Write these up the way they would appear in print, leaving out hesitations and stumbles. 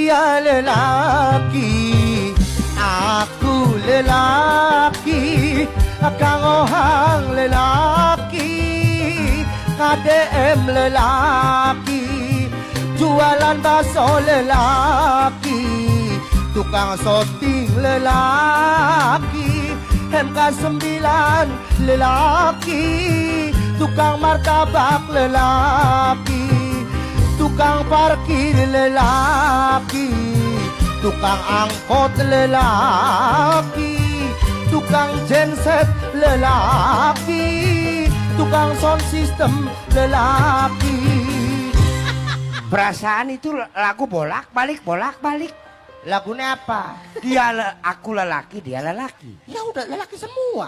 Dia lelaki, aku lelaki, Kang Ohang lelaki, KDM lelaki, jualan bakso lelaki, tukang shooting lelaki, MK9 lelaki, tukang martabak lelaki, tukang parkir lelaki, tukang angkot lelaki, tukang genset lelaki, tukang sound system lelaki. Perasaan itu lagu bolak balik bolak balik. Lagunya apa? Aku lelaki, dia lelaki. Ya udah lelaki semua.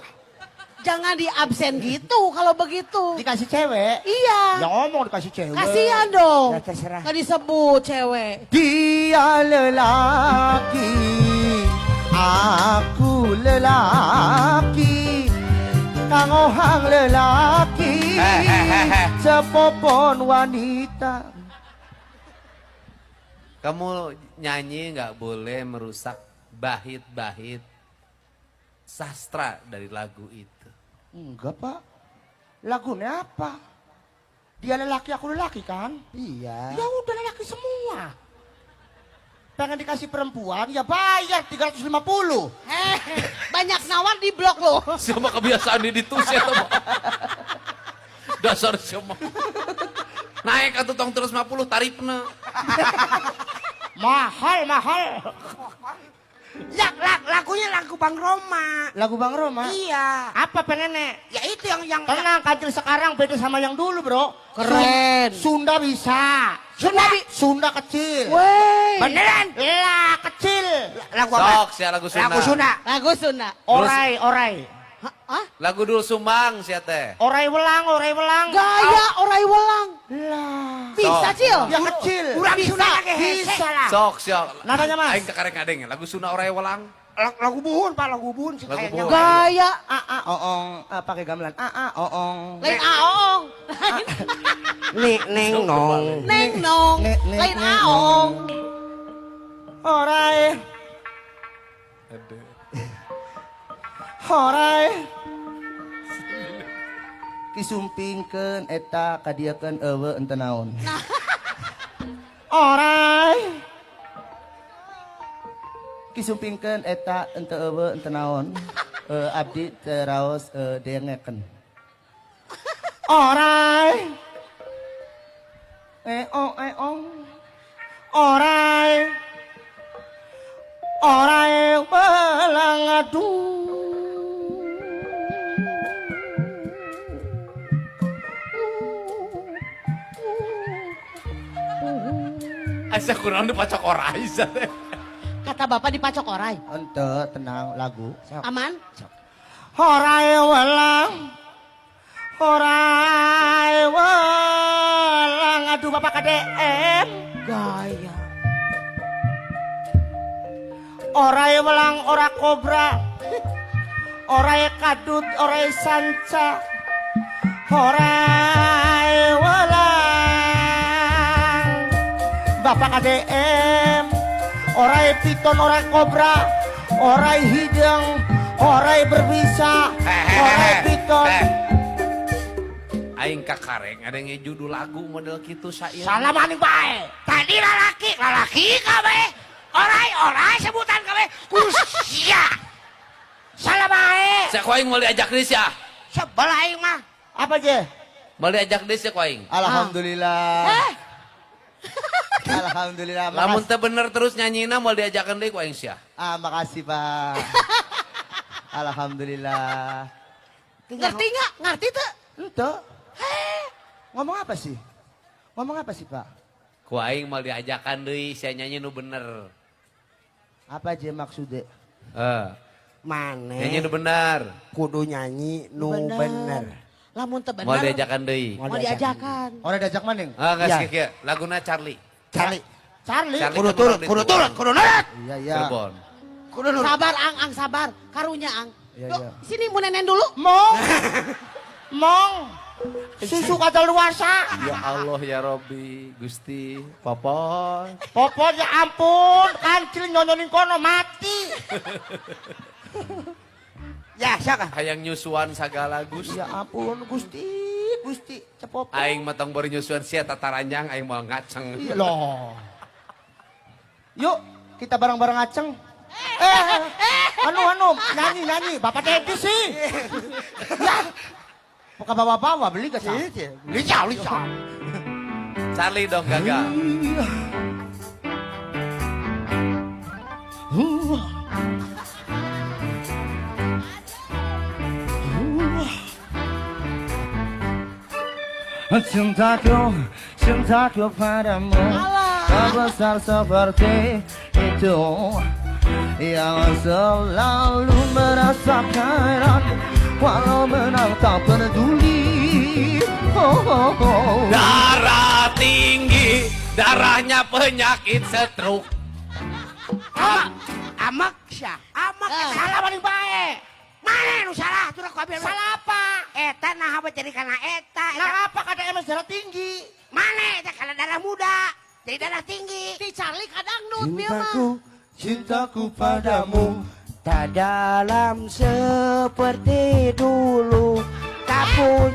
Jangan di absen gitu kalau begitu. Dikasih cewek. Iya. Ya ngomong dikasih cewek. Kasihan dong. Ya, terserah. Nggak disebut cewek. Dia lelaki, aku lelaki, Kang Ohang lelaki, Eh, eh, eh, eh. Cepopon wanita. Kamu nyanyi nggak boleh merusak bait-bait sastra dari lagu itu. Enggak, Pak. Lagunya apa? Dia lelaki, aku lelaki kan? Iya. Ya udah lelaki semua. Pengen dikasih perempuan, ya bayar 350. Eh, banyak nawar di blok loh. Siapa kebiasaan di itu siapa? Dasar siapa? Naik atau tong terus 50 tarifna. Mahal, mahal. Ya, lagunya lagu Bang Rhoma. Lagu Bang Rhoma? Iya. Apa pengennya? Ya itu yang Tenang, kancil sekarang beda sama yang dulu, bro. Keren. Sunda bisa. Sunda kecil. Wey. Beneran? Lah, kecil. Lagu apa? Sok sia lagu Sunda. Lagu Sunda. Lagu Sunda. Orai, orai. Hah? Lagu Doel Sumbang sia teh. Orai welang, orai welang. Gaya orai welang. Lah. Bisa, Sok. Cil? Ya kecil. Urang Bisa. Sunda ge hese. Bisa lah. Sok sok. Nadanya, Mas. Aing kakarek ngadeng lagu Sunda Orai Welang. Lagu buhun, Pak, lagu buhun sih Lagu kayaknya. buhun. Gaya. A a oong, ah, pakai gamelan. A a oong. Lain aong. Nek neng nong. Neng nong. Nek, nek, Lain nek, aong. Orai. Orai. Kisumpingkeun eta kadiakeun eueuh ente naon. Orai. Kisumpingkeun eta ente eueuh ente naon. Abdi teraos dengekeun. Orai. Eh oh eh oh. Orai. Orai welang aduh. Asa kunaon dipacok orai sia teh. Kata bapak dipacok orai. Ente tenang lagu. Aman? Orai welang. Orai welang. Aduh Bapak KDM. Gaya. Orai welang ora kobra. Orai kadut, orai sanca. Orai welang. Bapak KDM. Orai piton, orai kobra. Orai hidung, orai berbisa. Orai piton. Aing kakarek ada yang judul lagu model kitu sair. Salah maning bae. Tadi lalaki, lalaki kabeh. Orai, orai sebutan kabeh. Kusia. Salah bae. Sia ku aing mau diajak deui sia. Sebel aing mah. Apa je? Mau diajak deui sia ku aing. Alhamdulillah. Eh, Alhamdulillah. Lamun teu bener terus nyanyina mau diajakan deui ku aing sia. Ah, makasih, Pak. Alhamdulillah. Ngerti nggak? Ngerti tuh? Ente. Ngomong apa sih? Ngomong apa sih, Pak? Ku aing mau diajakan deui sia nyanyi nu bener. Apa aja maksudnya? Eh, Maneh nyanyi nu bener. kudu nyanyi nu bener. Lamun teu bener. Mau diajakan deui. Mau diajakan. Orang diajak maning? Ah, geus Iya. kieu. Laguna Charlie. Charlie. Charlie. Charlie Kudu kan turut, orang di kudu Tuban. turut, kudu nurut. Iya, iya. Cirebon. Kudu nurut. Sabar Ang, Ang sabar. Karunya Ang. Iya, Yuk, iya. sini mau nenen dulu. Mong. Mong. Susu kadaluarsa. Ya Allah ya Robbi, Gusti, Popon. Popon ya ampun, kancil nyonyonin kono mati. Ya, siapa? Hayang nyusuan sagala Gusti. Ya ampun, Gusti, Gusti, cepopon. Aing mah tong bori nyusuan sia tataranjang aing moal ngaceng. Iya loh. Yuk, kita bareng-bareng ngaceng. Eh, anu, anu, nyanyi, nyanyi. Bapak Dedi sih. Ya. Buka bawa-bawa, beli gak sih? Lica, lica. Charlie dong gagal. Cintaku, cintaku padamu sebesar seperti itu, yang selalu merasakan walau menang tak peduli. Oh, oh, oh. Darah tinggi, darahnya penyakit stroke. Amak, amak sia, amak Eh. salah paling baik. Mana nu salah tuh aku ambil. Salah apa? Eta nah apa jadi karena eta. Eta Nah apa kata emang darah tinggi? mana eta karena darah muda. Jadi darah tinggi. Ti Charlie kadang nut dia mah. Cintaku, cintaku padamu Tak dalam seperti dulu. Tak punya